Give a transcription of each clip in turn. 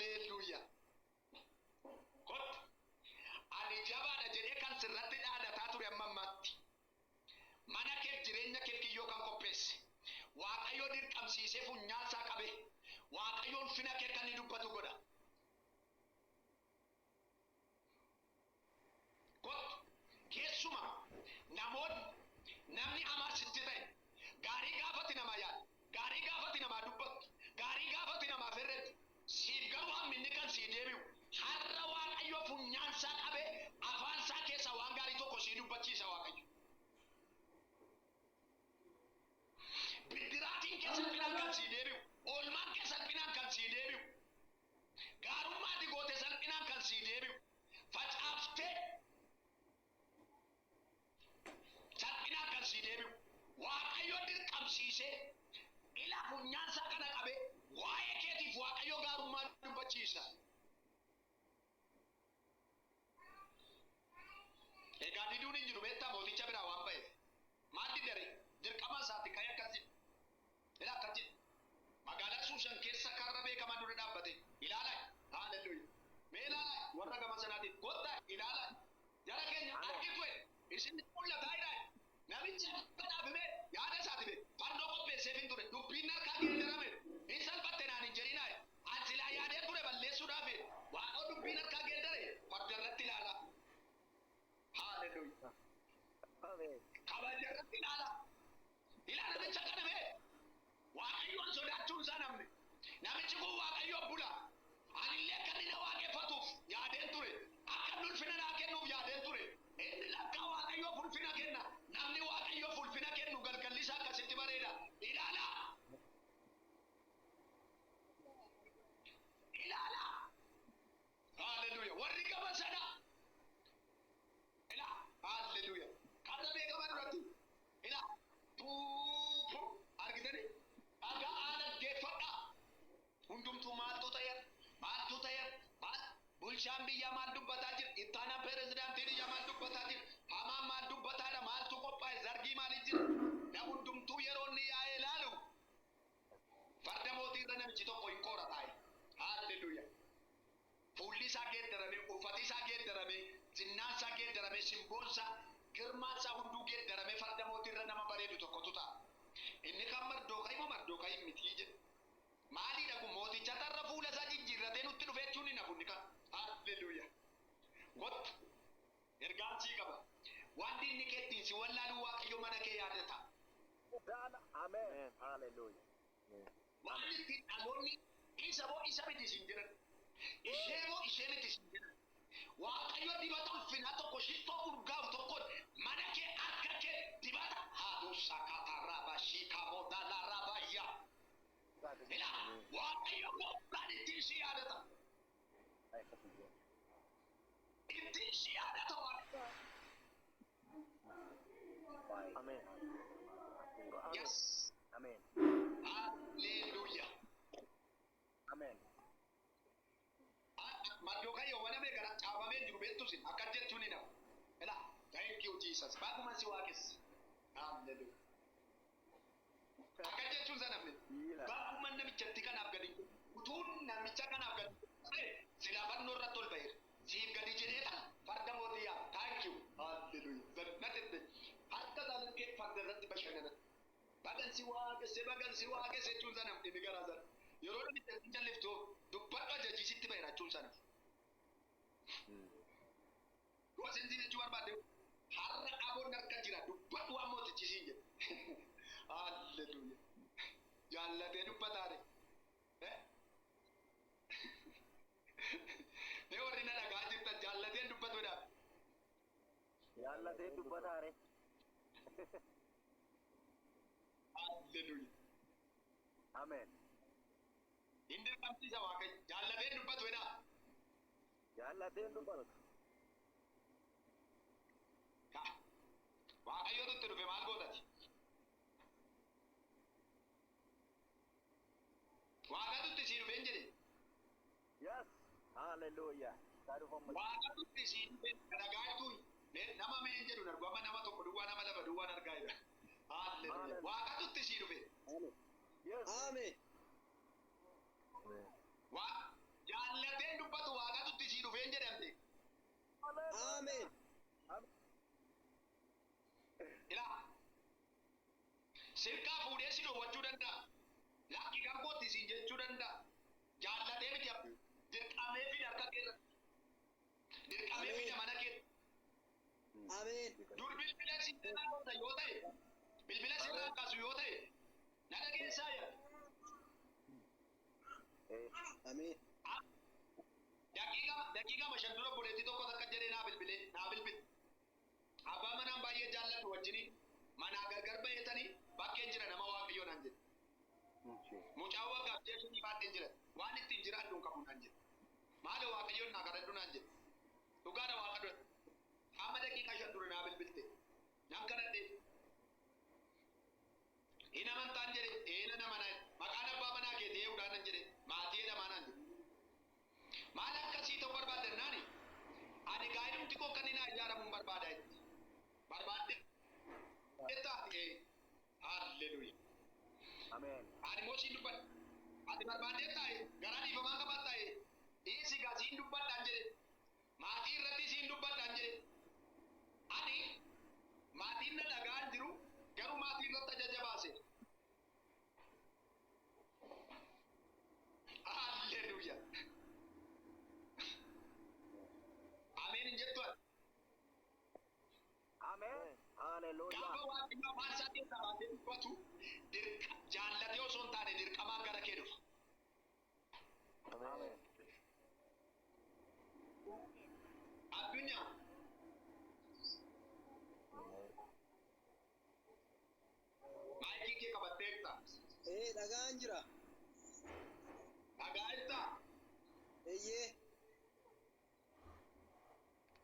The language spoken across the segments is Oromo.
Haalleluuyaa. Kottu. Ani jabaadha jedhee kan sirratti dhaadataa ture amma ammaatti. Mana keef jireenya keef kiyyoo kan qopheesse. Waaqayyo dirqamsiisee funyaan isaa qabee Waaqayyo ulfina kee akka inni dubbatu godha. Kottu. Keessumaa namoonni namni hamaa sitti ta'e gaarii gaafati namaa yaadu, gaarii gaafati namaa dubbattu, gaarii gaafati namaaf herreddu, siif garuu hamminni kan sii deebi'u har'a Waaqayyo funyaan isaa qabee afaan isaa keessaa waan gaarii tokko sii dubbachiisa Waaqayyo. Biddiraatiin kee salphinaan kan sii deebi'u, oolmaan kee salphinaan kan sii deebi'u, gaarummaa ati goote salphinaan kan sii deebi'u, facaaftee salphinaan kan sii deebi'u, Waaqayyo dirqamsiisee ilaa funyaan isaa kana qabee waa'ee keetiif Waaqayyo gaarummaa dubbachiisa. Egaa diduun hin jiru beektaa mooticha biraa waan ba'eef. Maal dida ree? Dirqama isaati ka'ee akkas jedhe. Ilaa akkas jedhe. Magaalaa Suusan keessa karra beekamaa dura dhaabbatee ilaalaa. Haaleluyyaa. Mee ilaalaa warra gama sanaatiin kottaa ilaalaa. Jara keenya argitu jedhe. Isinitti mul'ataa jira jedhe. Namichi akka naaf hime yaada isaati be. Fardoo qopheesseefin ture. Dubbiin narkaa geeddarame. Hin salphatte naan hin jedhinaa jedhe. An silaa yaadeen ture balleessuudhaaf jedhe. Waaqoo dubbii narkaa geeddare farda irratti ilaalaa. Haaleluyyaa. Kabaja irratti ilaalaa. Ilaa namicha kana mee. Waaqayyoon sodaachuun isaa namni. Namichi kun Waaqayyoof bula. Anillee akka inni na waaqeffatuuf yaadeen ture. Akka inni ulfina naa kennuuf yaadeen ture. Inni lakkaa Waaqayyoof ulfina kenna. Namni Waaqayyoof ulfina kennu galgalli isaa akkasitti bareeda. Ilaalaa! Ilaalaa! Haaleluyyaa! Warri gama sanaa Ilaa, haalleluuya. Karra beekamaa duratti. Ilaa, puu, puu. Argitanii? Dhaga'aa dhaggeeffadhaa. Hundumtuu maaltu ta'eera? Maaltu ta'eera? Maal? Bulchaan biyyaa maal dubbataa jira? Ittaanaan pirezidaantii biyyaa maal dubbataa jira? Hamaan maal dubbataadha? Maaltu qophaa'e? Zargii maalii jira? Na hundumtuu yeroo inni yaa'ee ilaalu farda mootii irra namichi tokko hin koora taa'e. Haalleluuya. Fuulli isaa geeddaramee, uffati isaa geeddaramee, zinnaan isaa geeddaramee, simboon isaa, girmaan isaa hunduu geeddaramee farda mootii irra nama bareedu tokkotu taa'a. Inni kaan Mardookayi moo Mardookayi miti jedhe. Maaliidha kun mooticha tarra fuula isaa jijjiirratee nutti dhufe jechuun hin hafu inni kaan. Haalleluuyaa. Kottu. Ergaan sii qaba. Waan diinni kee ittiin si wallaaluu Waaqayyo mana kee yaadata. Amen. Hallelujah. Waan ittiin dhaloonni isa moo isa miti siin jedhan. Ishee moo ishee miti siin jedhan. Waaqayyo dibata ulfinaa tokko shittoo urgaa'u tokkoon mana kee harka kee dibata haaduu sakaatarraaba shiikamoo dalaarraaba yaa. Ilaa Waaqayyo gooftaan ittiin si yaadata. Ittiin si yaadata Waaqayyo. Amen. Yes. Amen. Hallelujah. Amen. Mardokayyo banamee gara caafamee jiru beektu isin akkas jechuun hin hafu. Ilaa, thank you Jesus. Baaguma si waaqessa. Hallelujah. Akkas jechuun sana namni. Baaguma namichatti kanaaf gadi utuun namicha kanaaf gadi ta'e silaa fannoo irratti ol ba'eera. Siif gadi jedhee tan farda mootii yaa. Thank you. Hallelujah. Zannatette harka isaa kee farda irratti bashannana. Bagan si waaqesse bagan si waaqesse jechuun sana inni garaa sana. Yeroo namicha hin calliftu dubbadhu ajajii sitti ba'eera jechuun sana. Yoo isin jechuu barbaadde har'a aboon harka jira dubbadhu waan mootichi siin jedhe. Hallelujah. Jaallatee dubbataare. Mee warri na dhagaa jirtan jaallateen dubbatuudhaaf. Jaallatee dubbataare. Hallelujah. Amen. Hin dirqamsiisa Waaqayyo. Jaallateen dubbatu jedhaa. Jaallateen dubbatu. Ka. Waaqayyotu itti dhufe maal gootati? Waaqatu itti sii dhufe hin jedhe. Yes. Hallelujah. Waaqatu itti sii dhufe dhagaa jirtuu nama mee hin jedhu darbu amma nama tokko duwwaa nama lama duwwaan argaa jira. Hallelujah. Waaqatu itti sii dhufe. Yes. Amen. Waa jaallatee Sirkaa fuudhee si dhowwachuu danda'a. Lakki kan kootti siin jechuu danda'a. Jaallatee miti dirqamee fida harka keerra. Dirqamee fida mana kee. Ameen. Dur bilbila si irraa yoo ta'e, bilbila si irraa kaasu yoo ta'e, na dhageessaa yaa. Ameen. Daqiiqaa 5 dura obboleettii tokko takka jedhee naa bilbilee naa bilbile. Abbaa manaan baay'ee jaalladhu wajjiniin manaa gargar baheetanii bakkeen jira nama Waaqayyoo naan jedhe. Mucaa waggaa ji'a 5 baatteen jira. Waan ittiin jiraadhu hin qabu naan jedhe. Maali Waaqayyoon naa kadhadhu naan jedhe. Dhugaadha Waaqa dura. Amma daqiiqaa 5 dura naa bilbilte. Nan kadhadhe. Hin amantaan jedhe eena nama naan maqaan abbaa manaa keetii eeguudhaan nan jedhe maatii jedhamaa naan jedhe. Maal akkasii ta'uu barbaaddan naani? Ani gaa'ilumti koo kan inni naa ijaaramu hin barbaada jetti. Barbaadde taate haalleluuya. Ameen. Ani immoo siin dubbadha. Ati barbaaddee taa'e garaa dhiifamaa qabaat taa'e dhiisi gaa siin dubbadhaan jedhe. Maatii irratti siin dubbadhaan jedhe. Ani maatiin na dhagaan jiru garuu maatii irratti ajaja baase. Haalleluuya. Ameen hin jettu ati. Ameen. Hallelujah. Gaafa Waaqayyo afaan isaa keessaa baasee dubbatu jaallatee osoo hin taane dirqamaan gara kee dhufa. Ameen. Addunyaa maayikii kee qabatteerta. Dhagaan jira. Dhagaa jirtaa? Eeyyee.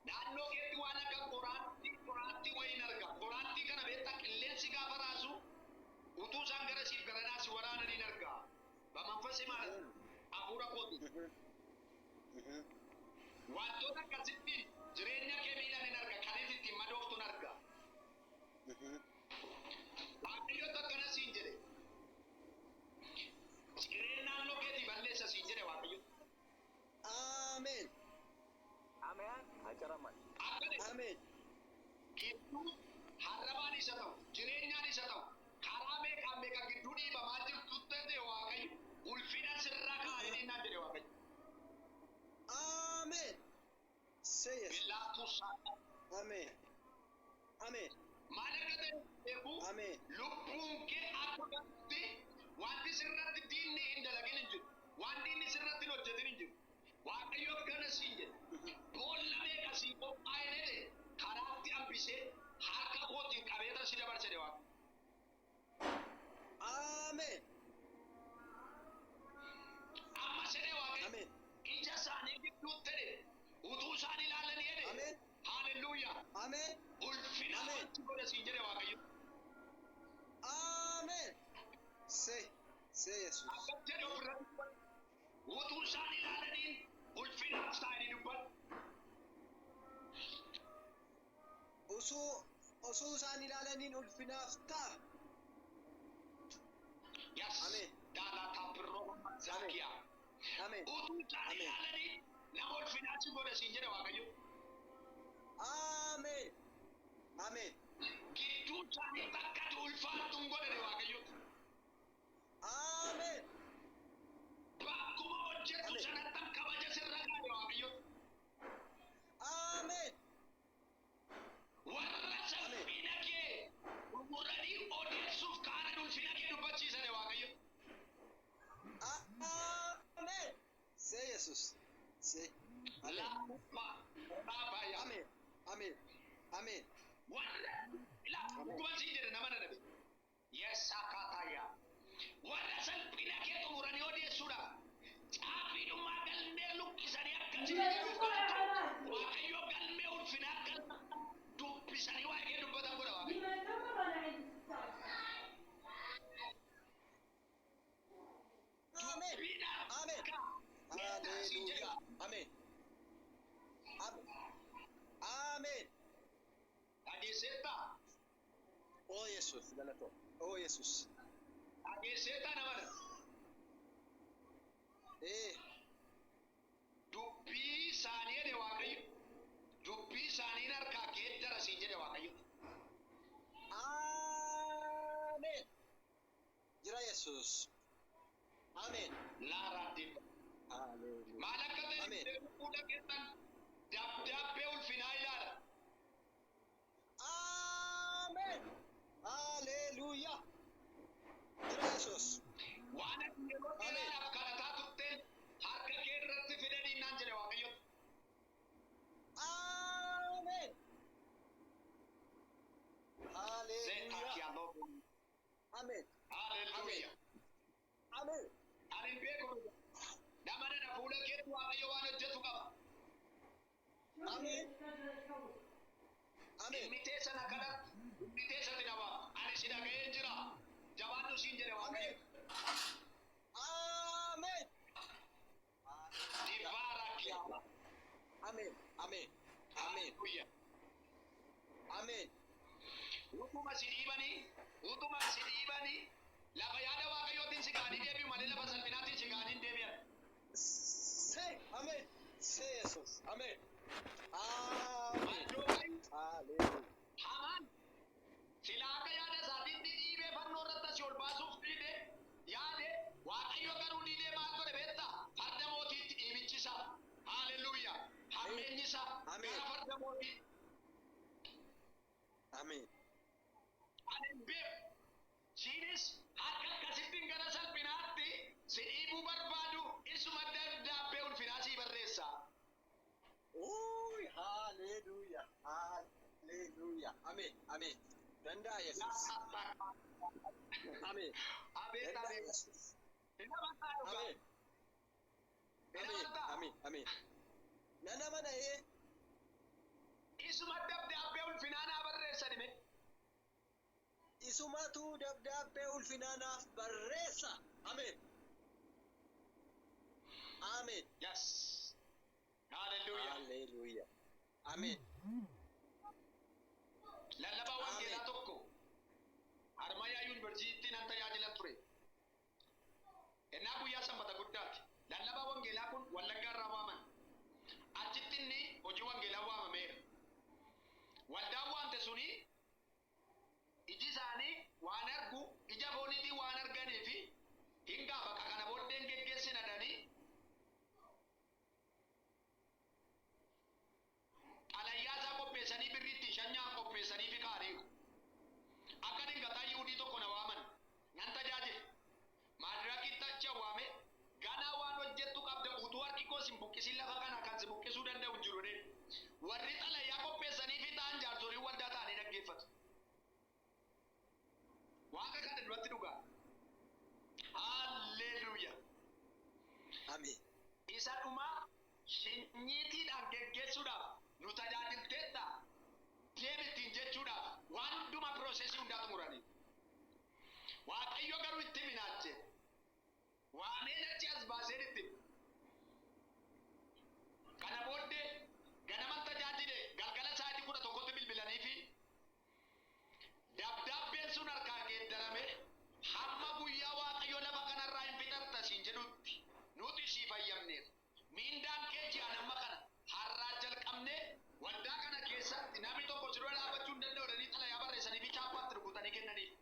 Naannoo keetti waan akka qoraattii wayiin arga. Qoraattii kana beektaa qilleensi gaafa raasu utuu isaan gara siif garanaa si waraananiin arga. Bamanfasi maal hafuura kooti. Wantoota akkasitti jireenya kee miidhan hin arga. Kanis ittiin madooftuun arga. Waaqayyotu akkana siin jedhe. Cireen naannoo keetii balleessa siin jedhe Waaqayyo. Ameen. Ameen. Hacaraman. Akkana Ameen. gidduu harrabaan isa ta'u, jireenyaan isa ta'u, karaa meeqaan meeqa gidduu dhiibamaa jirtu ta'e Waaqayyo ulfina sirraa kaa'ee naan jedhe Waaqayyo. Ameen. Say yes. Billaattuu saata. Ameen. Ameen. Maal akka ta'e beeku Ameen. lubbuun kee akka galutti wanti sirratti diinni hin dalagin hin jiru. Wanti inni sirratti hin hojjetin hin jiru. Waaqayyo akkana siin jedhe. Boolla meeqa sii qophaa'e jedhe karaatti hambisee harka kootiin qabeeta si dabarse jedhe Waaqayyo. Ameen. Amma jedhe Waaqayyo. Ameen. Ija isaanii gidduutti jedhe utuu isaan ilaalanii jedhe. Ameen. Haaleluyyaa. Ameen. Ulfina Ameen. achi godhe siin jedhe Waaqayyo. Ameen. Say. Say Yesus. Akkas jedhe ofirratti dubbadhu. Utuu isaan ilaalaniin ulfinaaf taa'anii dubbadhu. Osoo isaan ilaalaniin ulfinaaf ta'a. Yes. Ameen. Daalaa birroo Zaakiyaa. Ameen. Utuu isaan Ameen. ilaalaniin nama ulfinaa si godhe siin jedhe Waaqayyo. Ameen. Ameen. Gidduu isaanii takka ati ulfaattu hin godhane Waaqayyo. Ameen. Bakkuma hojjettu Ameen. sanatti kabaja sirra kaa'e Waaqayyo. Ameen. Warra salphina kee muranii odeessuuf kaanan ulfina kee dubbachiisane Waaqayyo. Ameen. Say Yesus. Say. Ameen. Laafummaa dhaabbaa Ameen. Ameen. Ameen. Warra ilaa dhuguma siin jedhe nama na dhabe. Yes akaataayaa. Warra salphina kee xumuranii odeessuudhaaf caafiidhumaa galmee luqqisanii akkasii Waaqayyo galmee ulfinaa akka dubbisanii waa'ee kee dubbatan godha Waaqayyo. Ameen. Dubbiidhaaf Ameen. akka siin jedhe. Hallelujah. Ameen. Ameen. Dhageesseettaa? Oh Yesus galatoo. Oh Yesus. Dhageesseettaa nama dha. Dubbii isaanii jedhe Waaqayyo. Dubbii isaanii harkaa geeddara siin jedhe Waaqayyo. Ameen. fuula keessan dabdaabbee ulfinaa ilaala. Ameen. Haleluuyaa. Jira Yesuus. Waan ati yeroo dheeraadhaaf kadhataa turteen harka kee irratti fidanii naan jedhe Waaqayyo. Ameen. Haleluuyaa. Seetaa Ameen. Haleluuyaa. Ameen. Ani hin beeku. Nama nana fuula keetti Waaqayyo waan hojjetu qaba. Ameen. Ameen. Inni teessan akkana, inni teessatti nama. Ani si dhaga'een jira. Jabaadhu siin jedhe Waaqayyo. Ameen. Dibaara kiyaama. Ameen. Ameen. Ameen. Haleluuyaa. Ameen. Utuma si dhiibanii, utuma si dhiibanii, lafa yaada Waaqayyootiin si ga'anii deebi'u malee lafa salphinaatiin si ga'anii hin deebi'an. Se. Ameen. Se Yesuus. Ameen. Ameen. Maddoobayu Haleluuyaa. hamaan sila akka yaada isaatiitti dhiibee fannoo irratti asii ol baasuuf dhiide yaade Waaqayyo garuu dhiibee maal godhe beektaa? Farda mootiitti dhiibichisa. Haleluuyaa. Hammeenyisa Ameen. gara farda mootii. Ameen. Ani hin beeku. Siinis harka akkasittiin gara salphinaatti si dhiibuu barbaadu isuma dardaabbee ulfinaa sii barreessa. Uy, haleluuyaa. Haleluuyaa. Ameen. Ameen. Danda'a Yesuus. Ameen. Abeet Danda'a abeet. Yesuus. Hin amantaa dhugaa. Ameen. Hin Ameen. amantaa. Ameen. Ameen. Nan amana ee. Isuma dabdaabbee ulfinaa naa barreessa dhime. Isumatu dabdaabbee ulfinaa naaf barreessa. Ameen. Ameen. Yes. Hallelujah. Haleluuyaa. Ameen. Lallabaa wangeelaa Ameen. tokko Harmayyaa Yuunivarsiitii nan tajaajila ture. Ennaa guyyaa sanbata guddaati. Lallabaa wangeelaa kun Wallaggaa irraa waaman. Achitti inni hojii wangeelaa waamameera. Waldaan waante suni iji isaanii waan argu ija fooniitiin waan arganii fi hin gaafa kana booddeen geggeessina dhanii xalayyaa isaa qopheessanii birriitti shanyaan qopheessanii fi kaariiru. Akka dingataa Yihuudii tokko na waaman nan tajaajila. Maadirakitti achi awwaame ganaa waan hojjettu qabda utuu harki koo sin buqqisin lafa kana kan si buqqisuu danda'u hin jiru jedhe. Warri xalayyaa qopheessanii fi ta'an jaarsolii waldaa ta'anii dhaggeeffatu. Waaqa kana duratti dhugaa. Haalleluuyaa. Ameen. Isa dhumaa shinyiitiidhaan geggeessuudhaaf nu tajaajilteetta deemittiin jechuudhaaf waan hundumaa piroosesii hundaa xumuranii. Waaqayyo garuu itti minaache. Waameen achi as baaseen itti. Kana booddee ganaman tajaajile galgala sa'aatii 11tti bilbilanii fi dabdaabbeen sun harkaan geeddarame hamma guyyaa Waaqayyo lafa kanarraa hin fixatta siin jedhutti nuti sii fayyamneerra. Miindaan kee ji'aan amma kana har'aa jalqabnee waldaa kana keessatti namni tokko si dura dhaabachuu hin danda'u jedhanii xalayaa barreessanii fi chaappaatti rukutanii kennaniif.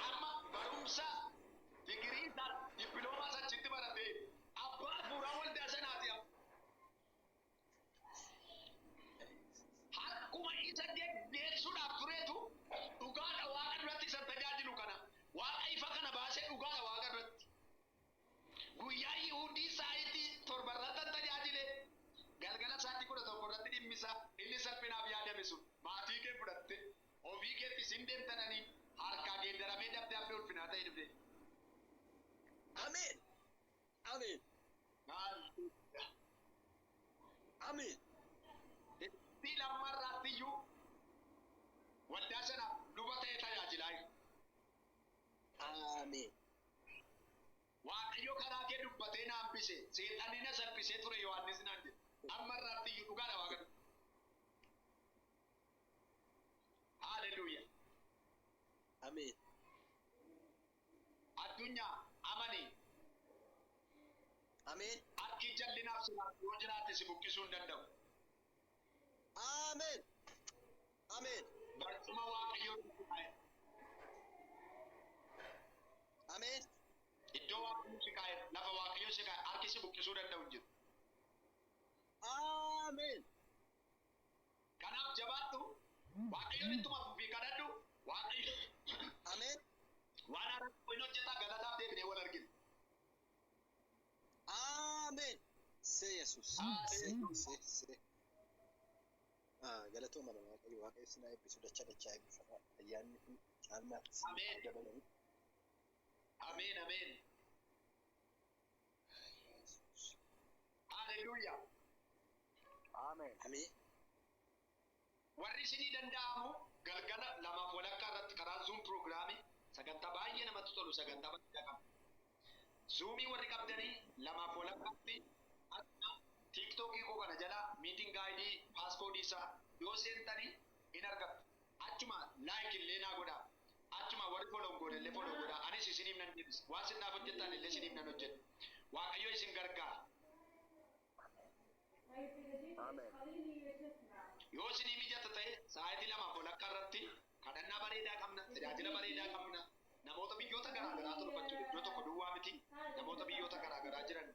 Amma barumsa digirii isaa dippiloomaa isaa achitti baratee abbaa hafuuraa waldaa sanaati amma. Harkuma isa geggeessuudhaaf tureetu dhugaadha Waaqa duratti isa tajaajilu kana. Waaqa ifa kana baasee dhugaadha Waaqa duratti. Guyyaa Yihuudii sa'aatii 7 irratti tajaajile galgala sa'aatii 11 irratti dhimmisa inni salphinaaf yaadame sun maatii kee fudhatte ofii keetti isin deemtananii harkaa geeddaramee dabdaabbee ulfinaa ta'e dhufe. Ameen. Ameen. Ameen. Itti lammarraatti iyyuu waldaa sanaaf luba ta'ee tajaajilaa jira. Ameen. Waaqayyo karaa kee dubbatee na hambise seexanni na salphisee ture Yohaannis naan jedhe. Amma irraatti iyyuu dhugaadha Waaqa. Haalleluuyaa. Ameen. Addunyaa amani Ameen. Harki jallinaaf sinaaf yoo jiraate si buqqisuu hin danda'u. Ameen. Ameen. Barcuma Waaqayyoo irra taa'e. Ameen. Iddoo Waaqayyo si kaa'e, lafa Waaqayyo si kaa'e harki si buqqisuu danda'u hin jiru. Ameen. Kanaaf jabaadhu. Waaqayyoon ittuma fufii kadhadhu. Waaqayyo Ameen. waan haaraa hin hojjetaa, galataaf deebinee wal argina. Ameen. Se Yesuus. Se se se. Galatooma nama Waaqayyo, Waaqayyo sinaa eebbisu, dachaa dachaa eebbifama. Ayyaanni kun caalmaatti sin Ameen. dabalamu. Ameen, ameen. Haleluuyaa. Ameen. Ameen. Warri isinii danda'amu galgala 2:30 irratti karaa Zoom piroogiraamii sagantaa baay'ee namatti tolu, sagantaa baay'ee qaba. Zoomii warri qabdanii 2:30tti TikTokii koo kana jala meeting ID passcode isaa yoo seentanii hin argattu. Achuma like illee naa godhaa. Achuma warri follow godhe illee follow godhaa. Anis isiniif nan deebisa. Waan isin naaf hojjettan illee isiniif nan hojjedha. Waaqayyo isin gargaara. Ameen. Yoo isinii mijata ta'e sa'aatii 2:30 irratti kadhannaa bareedaa qabna, tajaajila bareedaa qabna. Namoota biyyoota garaa garaatu dhufa jechuudha. Iddoo tokko duwwaa miti. Namoota biyyoota garaa garaa jiran,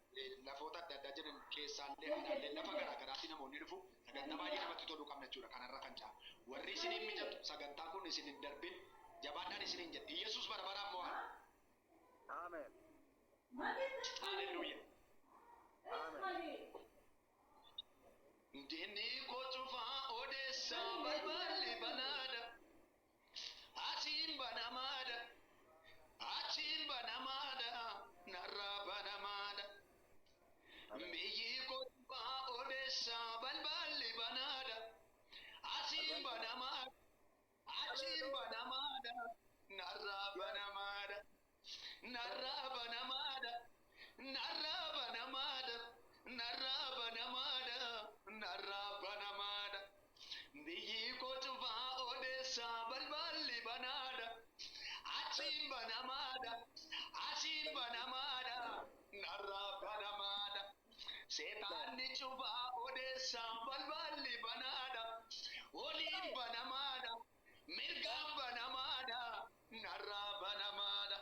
lafoota adda addaa jiran keessaallee alaallee lafa garaa garaatti namoonni dhufu, sagantaa baay'ee namatti tolu qabna jechuudha. Kanarra kan caalu. Warri isiniin mijatu sagantaa kun isin hin darbin, jabaadhaan isiniin jedha. Iyyasuus bara baraan mo'aa. Ameen. Haleluuyaa. Ameen. Diinni koo cufaa odeessaa, balballi banaadha. Asiin banamaadha. Achiin banamaadha. Narraa banamaadha. Biyyi koo cufaa odeessaa, balballi banaadha. Asiin banamaadha. Achiin banamaadha. Narraa banamaadha. Narraa banamaadha. Narraa banamaadha. Narraa banamaadha. Narraa banamaadha. Biyyi koo cufaa odeessaa, balballi banaadha. Achiin banamaadha. Asiin banamaadha. Narraa banamaadha. Seexanni cufaa odeessaa, balballi banaadha. Oliin banamaadha. Mirgaan banamaadha. Narraa banamaadha.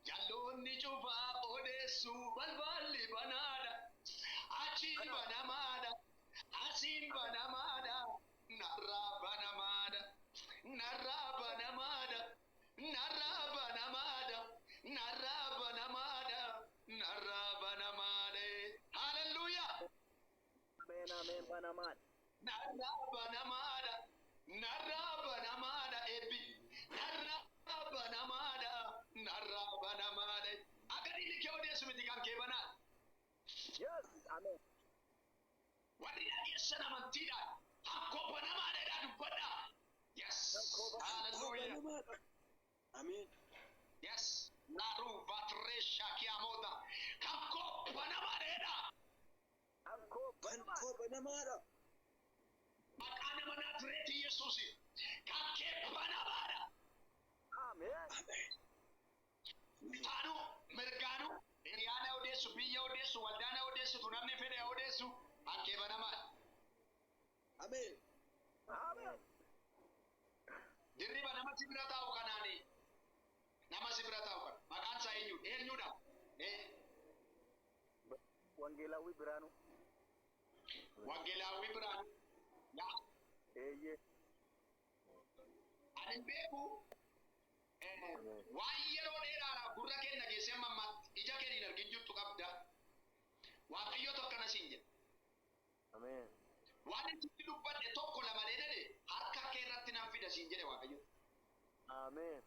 Jalloonni cufaa odeessuu, balballi banaadha. Achiin banamaadha. Asiin banamaadha. Narraa banamaadha. Narraa banamaadha. Narraa banamaadha. Narraa banamaadha. Narraa banamaadha. Hallelujah. Ameen. Ameen. Banamaan. Narraa banamaadha. Narraa banamaadha eebbi. Narraa banamaadha. Narraa banamaadha. Akka dhiirri kee odeessu miti, kan kee banaadha. Yes. Ameen. Warri dhageessan amantiidhaan hakkoo banamaadha dubbadhaa. Yes. Hallelujah. Ameen. Yes. Naru vatresha kiamoda. Kankoo banamaadha. Ankoo banamaan. Bankoo banamaadha. Maqaa nama Naazreetii Yesuusi. Kan kee banamaadha. Ameen. Ameen. Bitaanuu mirgaanuu hiriyaana odeessu, biyya odeessu, waldaana odeessitu, namni fedhe odeessu, kan kee banamaadha. Ameen. Ameen. Dirriba, nama si bira taa'u kanaani, nama si bira taa'u kana maqaan isaa eenyudha? Eenyudha? Wangeelaawwii Biraanuu. Wangeelaawwii Biraanuu. Yaa. Eeyyee. Ani hin beeku, waan yeroo dheeraadhaaf gurra keenya geessee amma ammaatti ija keenya hin argin jirtu qabda. Waaqayyotu akkana siin jedha. Ameen. Waan inni sitti dubbadhe tokko lama dheedhee harka kee irratti nan fida siin jedhe Waaqayyo. Ameen.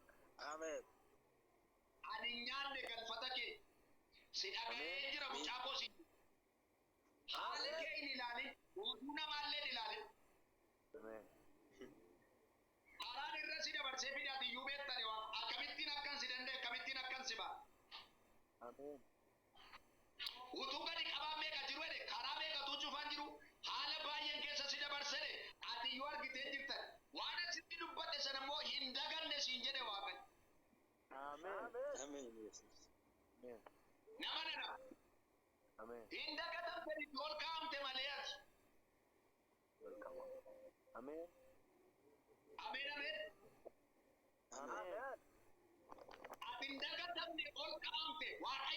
Ameen. Ani hin nyaanne galfata kee, si dhaga'ee jira mucaa koo siin jedhe. Haala kee hin ilaalin, oduu namaallee hin ilaalin. Ameen. Karaan irra si dabarsee fidaati iyyuu beektani waan akkamittiin akkan si danda'e, akkamittiin akkan si ba'a. Ameen. Utuu gadi qabaa meeqa jiru jedhe, karaa meeqatu cufaan jiru, haala baay'een keessa si dabarsee ati iyyuu argitee jirtan. Waan asitti dubbadhe sana immoo hin daganne siin jedhe Waaqayyo. Ameen. Ameen Yesuus. Ameen. Nama nana Ameen. hin dagatamte, ol kaa'amte malee ati. Ameen. Ameen, ameen. Ameen. Ameen. Ati hin dagatamne, ol kaa'amte. Waaqayyo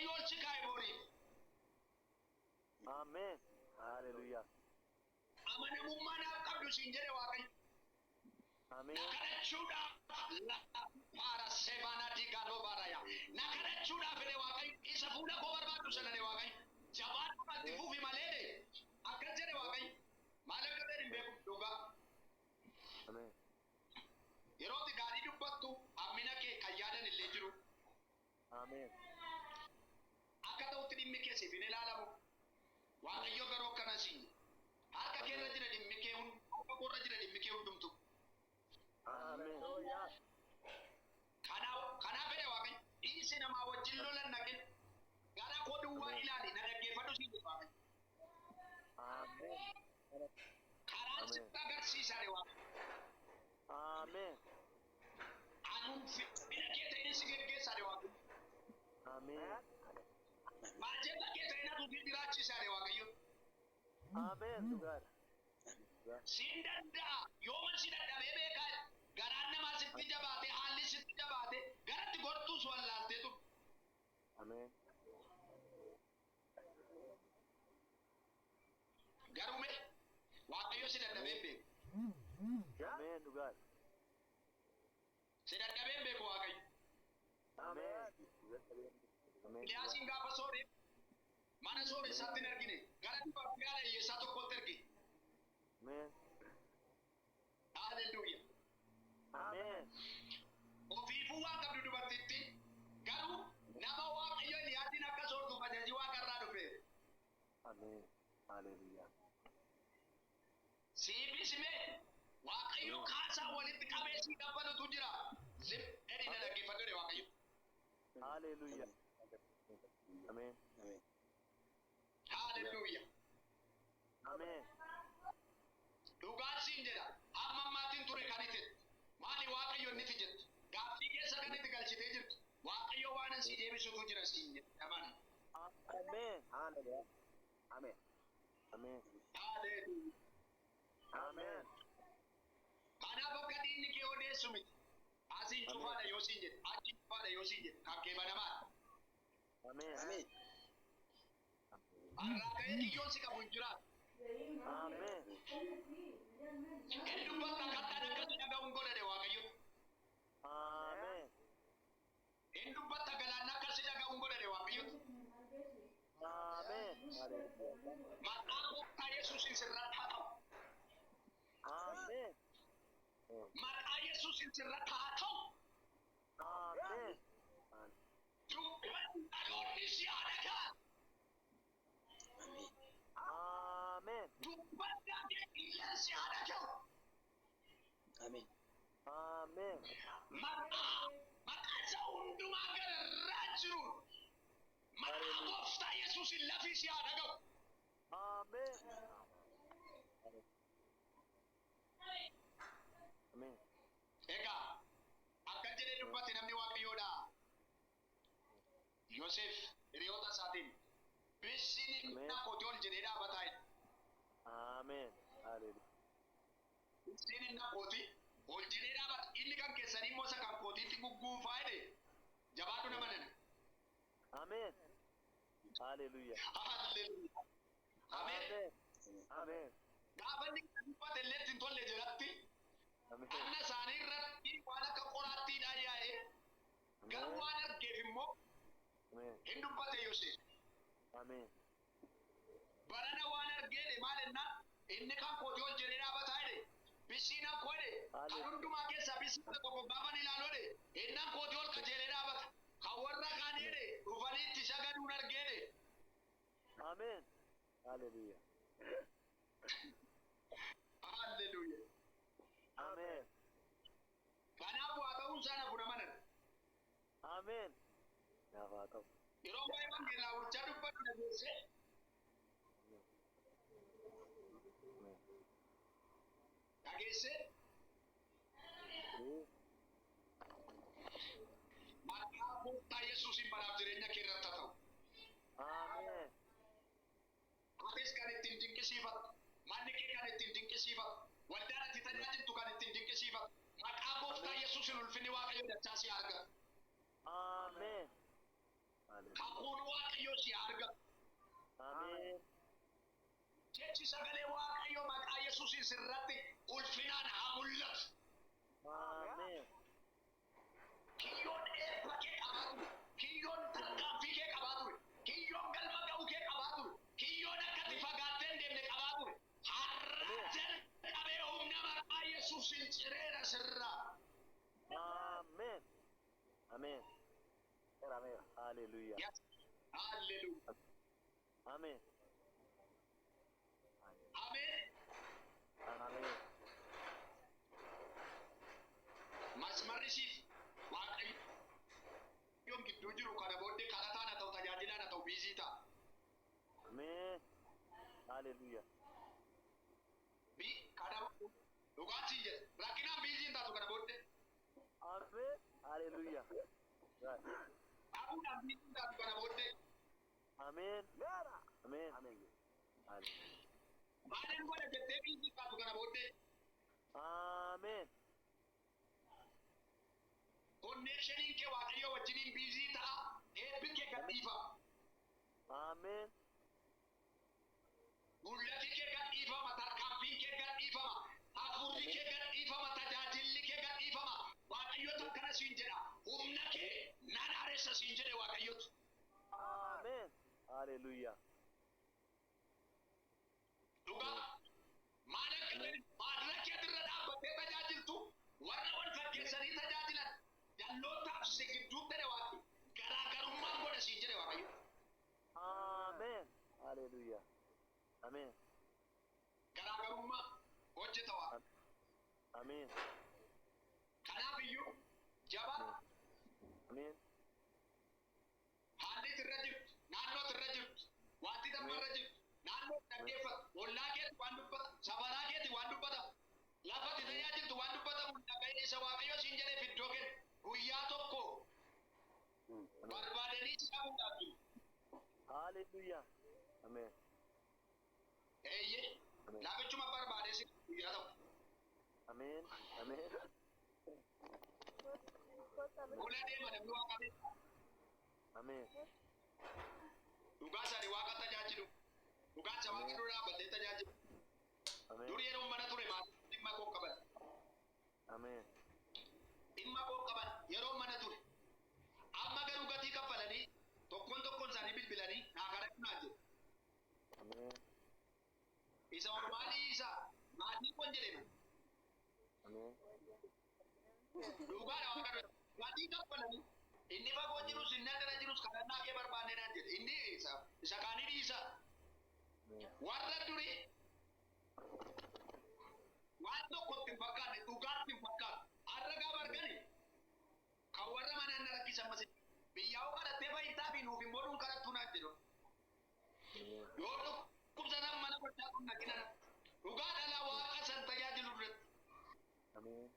Ameen. Hallelujah. Amanamummaa naaf qabdu siin jedhe Waaqayyo. Na Ameen. kadhachuudhaaf lafaara sebaanaa diigaadoo baaraya. Na kadhachuudhaaf jedhe Waaqayyo. Isa fuula koo barbaadu sana jedhe Waaqayyo. Jabaadhumatti fufi malee de. Akkas jedhe Waaqayyo. Maal akka ta'e hin beeku dhugaa. Ameen. Yeroo ati gaarii dubbattu hammina kee kan yaadan illee jiru. Ameen. Akka ta'utti dhimmi kee siif hin ilaalamu. Waaqayyo garuu akkana siin. Harka kee irra jira dhimmi kee hundi, harka koo irra jira dhimmi kee hundumtu. Ameen. Kanaaf jedhe Waaqayyo. Dhiisi namaa wajjin lolan naqin. Gara koo duwwaa ilaali na dhaggeeffadhu siin jedhe Waaqayyo. Ameen. Karaan Ameen. sitti agarsiisa jedhe Waaqayyo. Ameen. Anuun fedha kee ta'een si geggeessa jedhe Waaqayyo. Ameen. Baajeta kee ta'een atuutii jiraachisa jedhe Waaqayyo. Ameen. Dhugaadha. Siin danda'a yooman si dadhabee beekaa garaan namaa sitti jabaate haalli sitti jabaate garatti gortuus wallaaltee turte. Ameen. Garuu mee Waaqayyo si dadhabee hin beeku. Ameen. Dhugaadha. Si dadhabee hin beeku Waaqayyo. Ameen. Ameen. Eliyaasiin gaafa soore mana sooressaatti hin ergine gara dubartii haadha hiyyeessaa tokkotti erge. Ameen. Haaleluyyaa. Ameen. Ofiifuu waan qabdu dubartittiin garuu nama Waaqayyo Eliyaasiin akka soortuuf ajaji waaqarraa dhufe. Ameen. Hallelujah. Siifis mee Waaqayyo kaasaa walitti qabee sii qabatutu jira. Zim jedhii na dhaggeeffadhu jedhe Waaqayyo. Hallelujah. Ameen. Ameen. Haaleluyyaa. Ameen. Dhugaan siin jedha. Hamma ammaatiin ture kan itti. Maali Waaqayyo inni jettu? Gaaffii keessa kan itti galchitee jirtu. Waaqayyo waan asii deebisutu jira siin jedha. Amani. Ameen. Hallelujah. Ameen. Ameen. Haaleluyyaa. Ameen. Kanaaf akka diinni kee odeessu miti. Asiin cufaadha yoo siin jedhe, achiin cufaadha yoo siin jedhe, kan kee banamaadha. Ameen. Ameen. Har'aa ka'ee xiyyoon si qabu hin jiraatu. Ameen. Inni dubbatta kattaan akkasii dhaga'uun godhadhe Waaqayyo. Ameen. Inni dubbatta galaanni akkasii dhaga'uun godhadhe Waaqayyo. Ameen. Hallelujah. Maqaa gooftaa Yesuusiin sirratti haa ta'u. Ameen. Maqaa Yesuusiin sirratti haa ta'u. Ameen. Dubbanni dhaloonni si haa dhaga'an. Ameen. Ameen. Dubbanni ati qilleensi haa dhaga'u. Ameen. Ameen. Maqaa isa hundumaa gararraa jiruun maqaa gooftaa Yesuusiin lafii si haa dhaga'u. Ameen. Ameen. Egaa akka jedhee dubbate namni Waaqayyoodha. Yoosef hiriyoota isaatiin bisiin Ameen. kooti ol jedhee dhaabataa jedhe. Ameen. Hallelujah. Bisiin inni kooti ol jedhee dhaabata. Inni kan keessanii immoo isa kan kootiitti gugguufaa jedhe. Jabaadhu nama nana. Ameen. Hallelujah. Haalleluuyaa. Ameen. Ameen. Ameen. Gaafa inni dubbate illee ittiin tolle jedhatti Ameen. dhagna isaanii irratti waan akka qoraattiidhaan yaa'ee garuu waan argeef immoo Ameen. hin dubbate Yoosef. Ameen. Barana waan argeedhe maal ennaan inni kan kootii ol jedhee dhaabataa jedhe bisiin akkoo jedhe kan hundumaa keessaa bisiin tokko gaafan ilaalu jedhe innaan kootii ol qajeelee dhaabata kan warra kaan jedhe dhufanii itti sagaduun argeedhe. Ameen. Hallelujah. Haalleluuya. Ameen. Kanaaf waa ta'uun isaa nafu nama nana. Ameen. Naaf haa ta'u. Yeroo waa'ee wangeelaa hojjaa dubbatu dhageesse Ameen. dhageesse Ee. maqaa gooftaa Yesuusiin baraaf jireenya kee irratti haa ta'u. Ameen. Atis kan ittiin dinqisiifattu, manni kee kan ittiin dinqisiifattu, waldaan ati tajaajiltu kan ittiin dinqisiifattu. Maqaa gooftaa Yesuusiin ulfinni Waaqayyoo dachaa si haa argatu. Ameen. Hallelujah. Kakuun Waaqayyoo si haa argatu. Ameen. Irreechi sagalee Waaqayyoo maqaa Yesuusiin sirratti ulfinaan haa mul'atu. Ameen. Kiyyoon eebba kee qabaa ture. Kiyyoon tarkaanfii kee qabaa ture. Kiyyoon galma ga'uu kee qabaa ture. Kiyyoon akka ati fagaattee hin deemne qabaa ture. Har'a jalqabee humna maqaa Yesuusiin cireera sirraa. Ameen. Ameen. Hallelujah. Yes. Hallelujah. Ameen. Ameen. Ameen. Masmarri siif Waaqayyoon gidduu jiru kana booddee kadhataan haa ta'u tajaajilaan haa ta'u busy ta'a. Ameen. Hallelujah. Bi kana dhugaan siin jedhe rakkinaan busy hin taatu kana booddee. Ameen. Hallelujah. Right. Dhabuudhaan busy hin taatu kana booddee. Ameen. Ameen. Hallelujah. Maalin godha jettee busy hin taatu kana booddee. Ameen. Connectioniin kee Waaqayyoo wajjiniin busy ta'a. Eebbi kee gadhiifama. Ameen. Mul'ati kee gadhiifama. Tarkaanfiin kee gadhiifama. Hafuurri kee gadhiifama. Tajaajilli kee gadhiifama. Waaqayyotu akkana siin jedha. Humna kee nan haaressa siin jedhe Waaqayyotu. Ameen. Hallelujah. Dhugaa maal akka maallaqni irra dhaabbattee tajaajiltu warra wal fakkeessanii tajaajilan jallootaaf si gidduu ta'e Waaqni garaagarummaan godha siin jedhe Waaqayyo. Ameen. Hallelujah. Ameen. Garaagarummaa hojjeta Waaqa. Ameen. Kanaaf iyyuu jabaa Ameen. Haalli irra jirtu, naannoo irra jirtu, wanti damma irra jirtu, naannoo dhaggeeffatu, ollaa keetti waan dubbata, safaraa keetti waan dubbatamu, lafatti tajaajiltu waan dubbatamu dhaga'ee isa Waaqayyo siin jedheef iddoo kennu. Guyyaa tokko barbaadanii si dhabuudhaaf jiru. Hallelujah. Ameen. Eeyyee, Ameen. lafichuma barbaadee si guyyaa tokko. Ameen. Ameen. Ola deema namni Waaqa beeku. Ameen. Dhugaa isaanii Waaqa tajaajilu. Dhugaan isa Waaqa dura dhaabbatee tajaajilu. Ameen. Dur yeroo mana ture maatiin dhimma koo qaban. Ameen. Dhimma koo qaban yeroo mana ture. Amma garuu gatii kaffalanii tokkoon tokkoon isaanii bilbilanii naa kadhachuu naan jedhu. Ameen. Isa ormaa dhiisaa maatii koon jedhe man. Ameen. Dhugaadha Waaqa dura. Gatii kaffalanii inni fagoo jirus inni addana jirus kadhannaa kee barbaanne naan jedhe. Inni isa kaanii dhiisaa. Ameen. Warra durii waan tokkotti hin fakkaanne dhugaatti hin fakkaatu. Har'a gaafa argani kan warra manaan na rakkisan masi biyyaa hoo kadhattee fayyintaa fi nuuf immoo nuun kadhattuu naan jedhu. Ameen. Yoo dhukkubsatan mana gochaa kun naqina dhugaa dhala Waaqa san tajaajilu duratti. Ameen.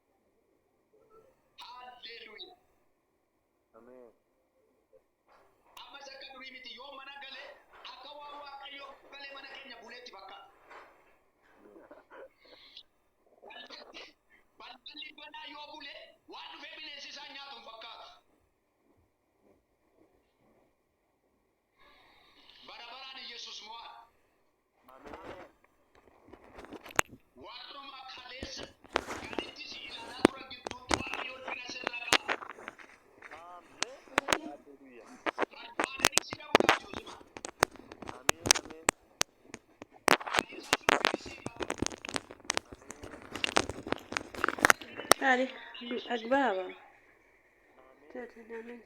Haalleluuyaa. Ameen. Ammas akka durii miti yoo mana galee akka waan Waaqayyoo galee mana keenya buleetti fakkaata. Balballi banaa yoo bule waan dhufee bineensi isaan nyaatu hin fakkaatu. Bara baraan Yesuus mo'aadha. Ameen. Warruma kaleessa gaditti si ilaalaa turan gidduutti Waaqayyo ulfina sirra qaba. Ameen. Hallelujah. Barbaadanii si dhabuudhaaf jiru sima. Ameen. Ameen. Yesuus ulfini siif haa ta'u. Allez, akbaba. Ameen. Amen.